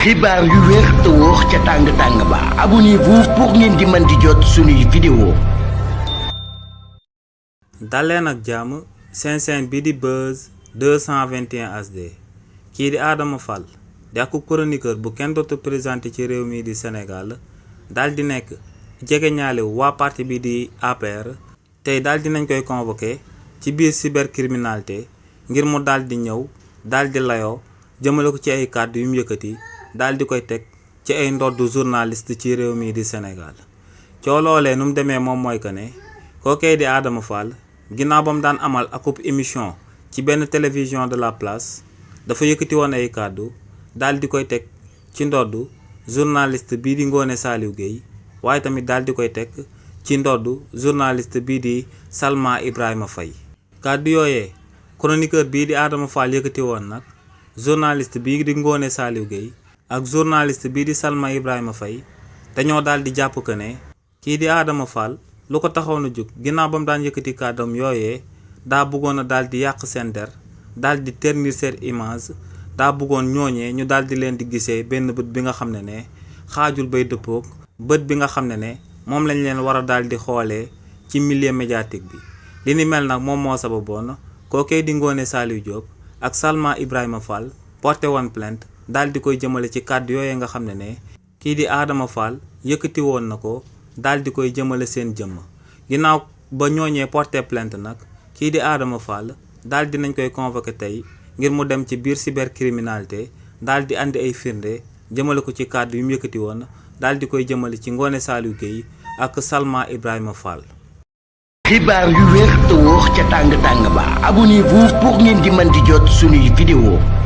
xibaar yu wér te wóor ca tàng-tàng ba abonnez-vous pour ngeen di mën di jot suñuy vidéo. daleen ak jàmm seen bi di Buzz 221 HD kii di Adama Fall di ak chroniqueur bu kenn dootu présenté ci réew mi di Sénégal daal di nekk jegeñaale waa parti bi di APR tey daal di nañ koy convoqué ci biir cybercriminalité ngir mu daal di ñëw daal di layoo jëmale ko ci ay kàddu yu mu yëkkati daal di koy teg ci ay ndoddu journaliste ci réew mi di Sénégal coo loolee nu mu demee moom mooy que ne kookee di Adama Fall ginnaaw ba mu daan amal akub émission ci benn télévision de la place dafa yëkkati woon ay kàddu daal di koy teg ci ndoddu journaliste bii di Ngoné Saliou Guèye waaye tamit daal di koy teg ci ndoddu journaliste bii di Salma Ibrahima Faye kàddu yooyee chroniqueur bii di Adama Fall yëkkati woon nag journaliste bii di Ngoné Saliou Guèye ak journaliste bii di Salma Ibrahima Faye dañoo daal di jàpp que ne kii di Adama Fall lu ko taxoon a jóg ginnaaw ba mu daan yëkkati kàddoom yooyee daa bëggoon a daal di yàq seen der daal di ternir seen image daa bëggoon ñooñee ñu daal di leen di gisee benn bët bi nga xam ne xaajul bay dëppoog bët bi nga xam ne moom lañ leen war a daal di xoolee ci milieu médiatique bi li ni mel nag moom moo sababoon kookee di Ngoné Saliou Diop ak Salma Ibrahima Fall porté woon plainte daal di koy jëmale ci kàddu yooyee nga xam ne kii di Adama Fall yëkkati woon na ko daal di koy jëmale seen jëmm ginnaaw ba ñooñee porté plainte nag kii di Adama Fall daal di nañ koy convoqué tey ngir mu dem ci biir cybercriminalité daal di andi ay firnde jëmale ko ci kàddu yu mu yëkkati woon daal di koy jëmale ci Ngoné Saliou Guèye ak Salma Ibrahima Fall. xibaar yu wér te wóor ca tàng-tàng ba abonnez-vous pour ngeen di mën di jot suñuy vidéo.